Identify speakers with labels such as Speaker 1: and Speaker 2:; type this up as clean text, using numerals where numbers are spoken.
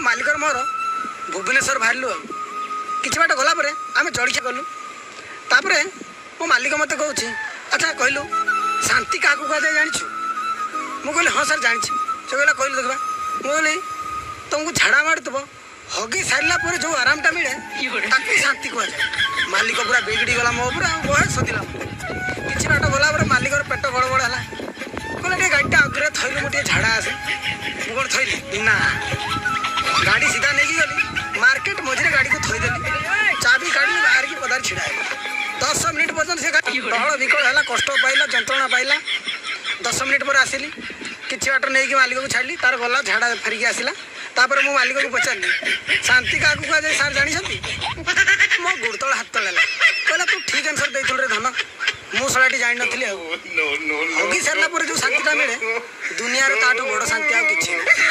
Speaker 1: ମାଲିକର ମୋର ଭୁବନେଶ୍ୱର ବାହାରିଲୁ। ଆଉ କିଛି ବାଟ ଗଲା ପରେ ଆମେ ଜଳଖିଆ କଲୁ। ତାପରେ ମୋ ମାଲିକ ମୋତେ କହୁଛି, ଆଚ୍ଛା କହିଲୁ, ଶାନ୍ତି କାହାକୁ କୁହାଯାଏ ଜାଣିଛୁ? ମୁଁ କହିଲି, ହଁ ସାର୍, ଜାଣିଛି। ସେ କହିଲା, କହିଲୁ ଦେଖିବା। ମୁଁ କହିଲି, ତମକୁ ଝାଡ଼ା ମାଡ଼ୁଥିବ, ହଗି ସାରିଲା ପରେ ଯେଉଁ ଆରାମଟା ମିଳେ, ତାକୁ ଶାନ୍ତି କୁହାଯାଏ। ମାଲିକ ପୁରା ବିଗିଡ଼ି ଗଲା ମୋ ଉପରେ ଆଉ ବହେ ସୋଦିଲା ମୋତେ। କିଛି ବାଟ ଗଲା ପରେ ମାଲିକର ପେଟ ଗଡ଼ବଡ଼ ହେଲା। କହିଲା, ଟିକେ ଗାଡ଼ିଟା ଆଗରେ ଥୋଇଲୁ, ମୁଁ ଟିକେ ଝାଡ଼ା ଆସେ। ମୁଁ କ'ଣ ଥୋଇଲି? ନା, ଗାଡ଼ି ସିଧା ନେଇକି ଗଲି, ମାର୍କେଟ ମଝିରେ ଗାଡ଼ିକୁ ଥୋଇଦେଲି, ଚାବି କାଢ଼ିଲି, ବାହାରିକି ପଦାରେ ଛିଡ଼ା ହେଲି। 10 ମିନିଟ୍ ପର୍ଯ୍ୟନ୍ତ ସେ ଗାଡ଼ି ଡହଳ ବିକଳ ହେଲା, କଷ୍ଟ ପାଇଲା, ଯନ୍ତ୍ରଣା ପାଇଲା। 10 ମିନିଟ୍ ପରେ ଆସିଲି, କିଛି ବାଟ ନେଇକି ମାଲିକକୁ ଛାଡ଼ିଲି, ତାର ଗଲା ଝାଡ଼ା, ଫେରିକି ଆସିଲା। ତାପରେ ମୁଁ ମାଲିକକୁ ପଚାରିଲି, ଶାନ୍ତି କାହାକୁ କୁହାଯାଏ ସାର୍ ଜାଣିଛନ୍ତି? ମୋ ଗୋଡ଼ ତଳେ ହାତ ତଳେ। କହିଲା, ତୁ ଠିକ୍ ଆନ୍ସର ଦେଇଥିଲୁ ରେ ଧନ, ମୁଁ ଶଳାଟି ଜାଣିନଥିଲି। ଆଉ
Speaker 2: No, no, no.
Speaker 1: ହଗି ସାରିଲା ପରେ ଯେଉଁ ଶାନ୍ତିଟା ମିଳେ, ଦୁନିଆରେ ତାଠୁ ବଡ଼ ଶାନ୍ତି ଆଉ କିଛି ନାହିଁ।